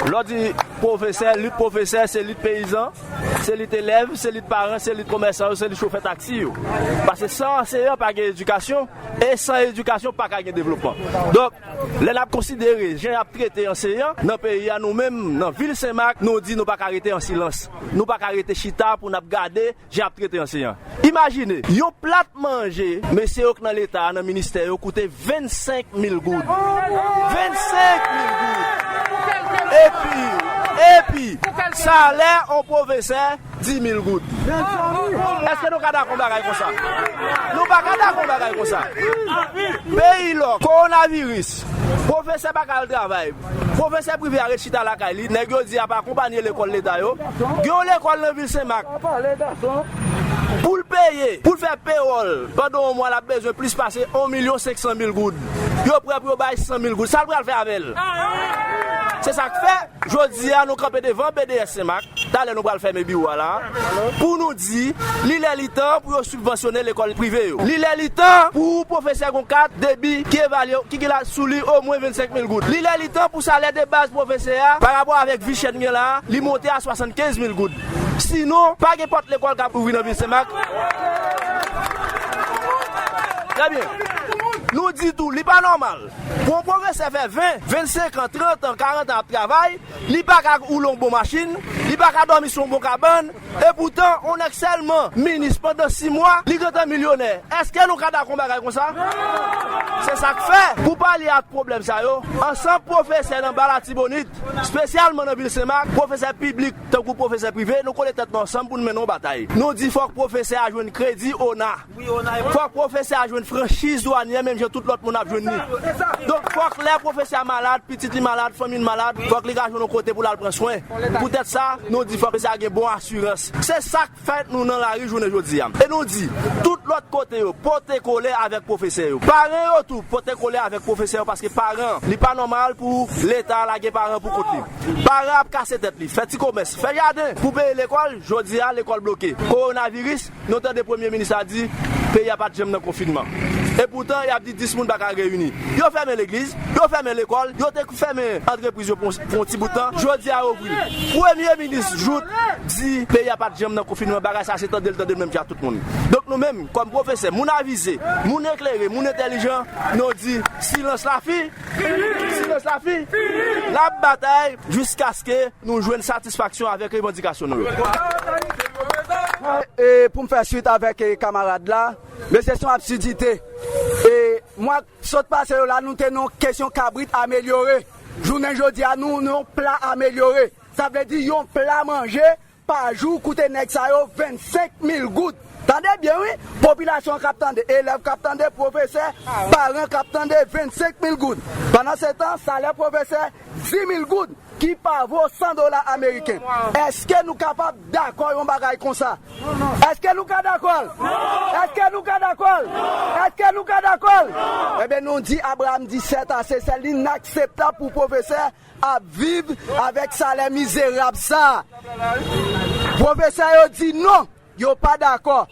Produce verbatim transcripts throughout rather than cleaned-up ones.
Lè w di pwofesè, lit pwofesè, se lit peyizan, se lit elèv, se lit paran, se lit komèsan yo, se lit chofè taksi yo. Paske san anseyan pa gen edikasyon, e san edikasyon pa ka gen devlopman. Donk, lè n ap konsidere jan y ap trete anseyan nan peyi a, nou menm, nan vil Senmak, nou di nou pa ka rete an silans. Nou pa ka rete chita pou n ap gade jan y ap trete anseyan. Imajine, yon plat manje, mesye yo k nan Leta a, nan ministè yo, koute vennsenk mil goud. Vennsenk mil goud! Epi, epi, salè yon pwofesè, dis mil goud. Èske nou ka dakò yon bagay konsa? Nou pa ka dakò yon bagay konsa. Peyi lòk, kowonaviris, pwofesè pa ka al travay. Pwofesè prive a ret chita lakay li, nèg yo di ap akonpanye lekòl leta yo. Gen yon lekòl nan vil Senmak. Pou l peye, pou l fè pewòl, pandan yon mwa l ap bezwen plis pase yon milyon senk san mil goud. Yo prè pou yo bay san mil goud. Sa l pral fè avè l? Se sa k fè, jodi a, nou kanpe devan B D S Senmak. Talè nou pral fèmen biwo a la. Pou nou di, li lè li tan pou yo sibvansyone lekòl prive yo. Li lè li tan pou pwofesè gon kat debi ki evalye, ki gen la sou li omwen vennsenk mil goud. Li lè li tan pou salè de baz pwofesè a, pa rapò avèk vi chè n gen la, li monte a swasannkenz mil goud. Sinon, pa gen pòt lekòl k ap ouvri nan vil Senmak. Trè byen. Nou di tou, li pa nòmal. Pou yon pwofesè fè ven, vennsenk an, trant an, karant an ap travay, li pa ka woule yon bon machin, li pa ka dòmi sou yon bon kabann, e poutan, yon nèg sèlman minis pandan sis mwa, li gentan milyonè. Èske nou ka dakò yon bagay konsa? Se sa k fè, pou palye ak pwoblèm sa yo, ansanm pwofesè nan ba Latibonit, espesyalman nan vil Senmak, pwofesè piblik tankou pwofesè prive, nou kole tèt nou ansanm pou n mennen yon batay. Nou di fòk pwofesè a jwenn kredi ona. Fòk pwofesè a jwenn franchiz dwanyè menm jan tout lòt moun ap jwenn li. Donk, fòk lè pwofesè a malad, pitit li malad, fanmi l malad, fòk li ka jwenn yon kote pou l al pran swen. Poutèt sa, nou di fòk pwofesè a gen bon asirans. Se sa k fèt nou nan lari jounen jodi a. E nou di, tout lòt kote yo, pote kole avèk pwofesè yo. Paran yo tou, pote kole avèk pwofesè yo, paske paran, li pa nòmal pou Leta lage paran pou kont li. Paran ap kase tèt li, fè ti komès, fè jaden pou peye lekòl, jodi a, lekòl bloke. Kowonaviris, nou tande premye minis la di, peyi a pa t janm nan konfinman. E poutan, y ap di dis moun pa ka reyini. Yo fèmen legliz, yo fèmen lekòl, yo te fèmen antrepriz yo pou, pou yon ti bout tan. Jodi a, yo ouvri. Premye minis jouk di, peyi a pa t janm nan konfinman. Bagay sa, se tande l, tande l menm jan ak tout moun. Donk, nou menm, kòm pwofesè, moun avize, moun eklere, moun entèlijan, nou di, silans la fi, silans la fi, n ap batay jiskaske nou jwenn satisfaksyon avèk revandikasyon nou yo. E pou m fè swit avèk, e, kamarad la, mesye, se yon absidite. E mwa sot pase yo la, nou te nan yon kesyon kabrit amelyore. Jounen jodi a, nou nan yon pla amelyore. Sa vle di yon pla manje pa jou koute nèg sa yo vennsenk mil goud. Tande byen, wi. Popilasyon k ap tande, elèv k ap tande, pwofesè, paran k ap tande, vennsenk mil goud. Pandan se tan, salè pwofesè, dis mil goud, ki pa vo san dola ameriken. Èske nou kapab dakò yon bagay konsa? Èske nou ka dakò l? Èske nou ka dakò l? Èske nou ka dakò l? Ebyen, nou di Abraham di sèt ase, se inakseptab pou pwofesè ap viv avèk salè mizerab sa a. Pwofesè yo di non, yo pa dakò.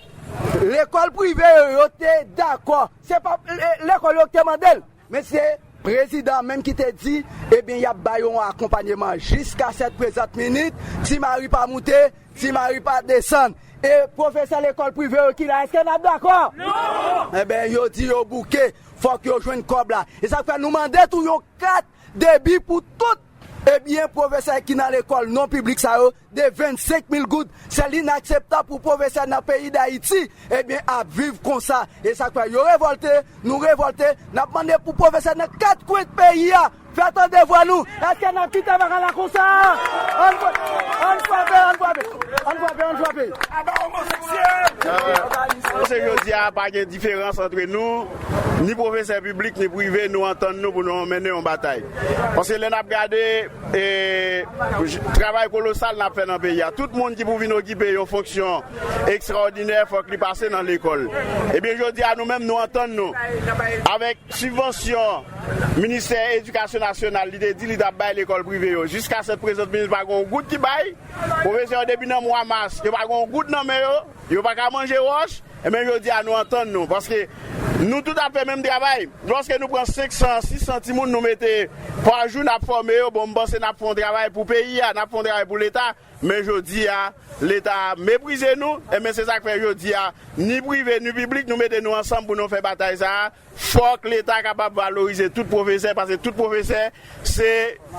Lekòl prive yo, yo te dakò. Se pa le-, lekòl yo ki te mande l. Men se prezidan menm ki te di, ebyen, y ap bay yon akonpanyeman jiska sèt prezant minit. Ti Mari pa moute, Ti Mari pa desann. E pwofesè lekòl prive yo ki la, èske n ap dakò? Non! Ebyen, yo di yo bouke. Fòk yo jwenn kòb la. E sa k fè nou mande tou yon kat debi pou tout, ebyen, pwofesè ki nan lekòl non piblik sa yo, de vennsenk mil goud. Se inakseptab pou pwofesè nan peyi Dayiti, ebyen, ap viv konsa. E sa k fè yo revòlte, nou revòlte, n ap mande pou pwofesè nan kat kwen peyi a fè tande vwa nou. Èske n ap kite bagay la konsa? Ann fwa-, ann frape, ann frape, ann frape, ann frape. Aba omoseksyèl! Paske jodi a, pa gen diferans antre nou, ni pwofesè piblik, ni prive, nou antann nou pou nou mennen yon batay. Paske lè n ap gade, e, j-, travay kolosal n ap fè nan peyi a, tout moun ki pou vin okipe yon fonksyon ekstraòdinè, fòk li pase nan lekòl. Ebyen, jodi a, nou menm, nou antann nou avèk sibvansyon Ministè Edikasyon Nasyonal, li te di li t ap bay lekòl prive yo. Jiska sèt prezant minit, pa gen yon goud ki bay. Pwofesè yo, depi nan mwa mas, yo pa gen yon goud nan men yo. Yo pa ka manje wòch. Ebyen, jodi a nou antann nou, paske nou tout ap fè menm travay. Lòske nou pran senk san, sis san timoun, nou mete pa jou, n ap fòme yo, bon, m panse n ap fè yon travay pou peyi a, n ap fè yon travay pou Leta, men jodi a, Leta meprize nou, ebyen, se sa k fè jodi a, ni prive, ni piblik, nou mete nou ansanm pou nou fè batay sa a. Fòk Leta kapab valorize tout pwofesè, paske tout pwofesè, se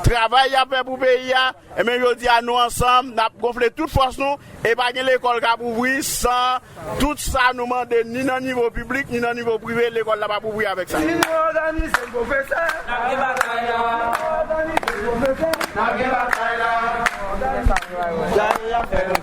travay y ap fè pou peyi a. Ebyen, jodi a, nou ansanm, n ap gonfle tout fòs nou, e pa gen lekòl k ap ouvri san tout sa nou mande, ni nan nivo piblik, ni nan nivo prive, lekòl la p ap ouvri avèk sa. Si nou òganize pwofesè, n ap gen batay la. Si nou òganize pwofesè, n ap gen batay la. Sa yo y ap fè nou